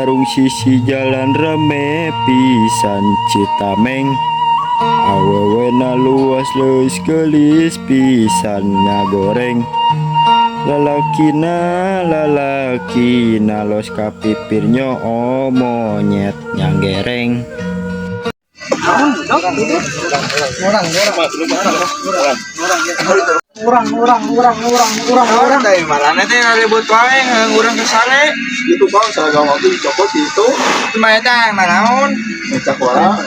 Warung sisi jalan rame pisan Citameng. Awewena luas leuis geulis pisan ngagoreng. Lalakina lalakina los ka pipir nyoo monyet nyanggereng. Urang urang urang urang urang urang. Dari mana teh ribut wae urang ke sare. Itu bang, seragam aku dicopot itu. Cuma eta naon? Sekolah.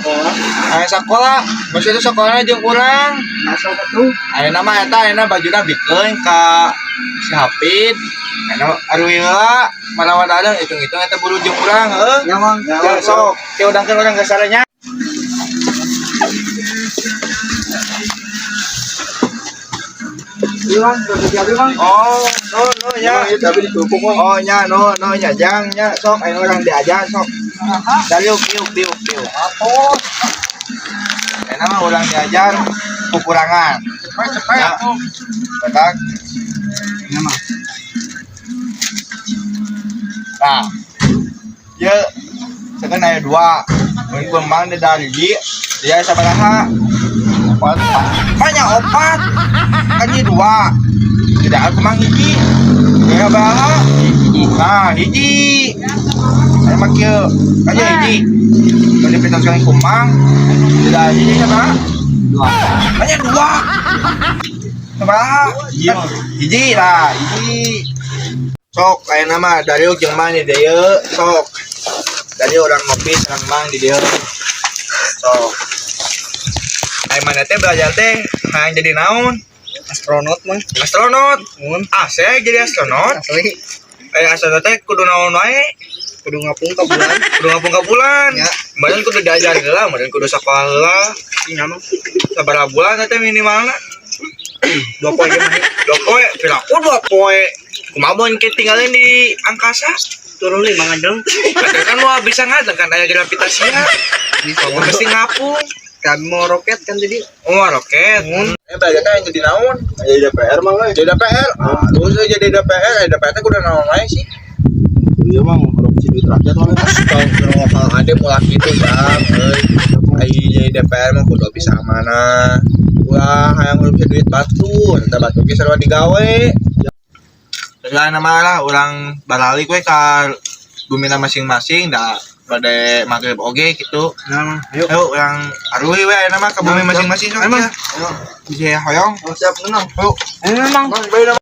Aya sekolah, maksudnya sekolah jeung urang. Asal atuh. Ayeuna mah eta ayeuna bajuna bikeun ka si Hapid. Ayeuna aruwi heula marawa dadang hitung-hitung eta buru jeung urang heuh. Ya mang. Ya sok, ke udangkeun urang ke sare nya. Iya bang, udah jadi bang. Oh, no no nya. Iya, tapi ditumpuk bang. Oh nya no no nya jang nya sok ayeuna urang diajar sok. Daliuk diuk diuk diuk. Ayeuna mah urang diajar kekurangan. Cepet cepet. Ya. Betak. Ya mang. Nah, ya sekarang aya dua. Mun kembang di dari dia sabaraha? Empat. Banyak opat. Kan ieu dua. Tidak aku mang hiji. Ya sabaraha? Nah, hiji. Aya mah kieu. Kan ieu hiji. Mun dipitoskeun kumang, tidak hiji sabaraha? Dua. Banyak dua. Sabaraha? Hiji lah, hiji. Sok aya nama Dario jeung mang di dieu, sok. Dari orang ngopi sareng mang di dieu. Sok. Aya mana teh belajar teh hayang jadi naon? Astronot mang. Astronot. Mun. Ah, saya jadi astronot. Asli. Aya astronot teh kudu naon wae? Kudu ngapung ka bulan. Kudu ngapung ka bulan. Ya. Meureun kudu diajar heula, meureun kudu sakola heula. Iya mang. Sabaraha bulan teh minimalna? 2 poe mah. 2 poe, piraku 2 poe. Kumaha mun ketinggalan di angkasa? Turun lima ngajeng. Kadang kan mau bisa ngajeng kan aya gravitasinya. Bisa. Pasti ngapung. Kami mau roket kan jadi. Oh, roket. Eh, belajar teh jadi naon? Jadi DPR mah euy. Jadi DPR. Ah, terus euy jadi DPR, DPR teh kudu naon wae sih? Iya mang, korupsi duit rakyat mah. Kalau ada mulak gitu, Bang. Euy. Ai jadi DPR mah kudu bisa amanah. Ulah hayang korupsi duit batur, eta batur ge sarua digawe. Terus nama lah urang baralik we ka bumina masing-masing da bade maghrib oge gitu. Nah, mang. Ayo. Ayo urang aruhi we ayeuna mah ka bumi masing-masing sok. Ayo, Mang. Bisa hoyong. Oh, siap menang. Ayo. Ayo mang. Bang, bayar.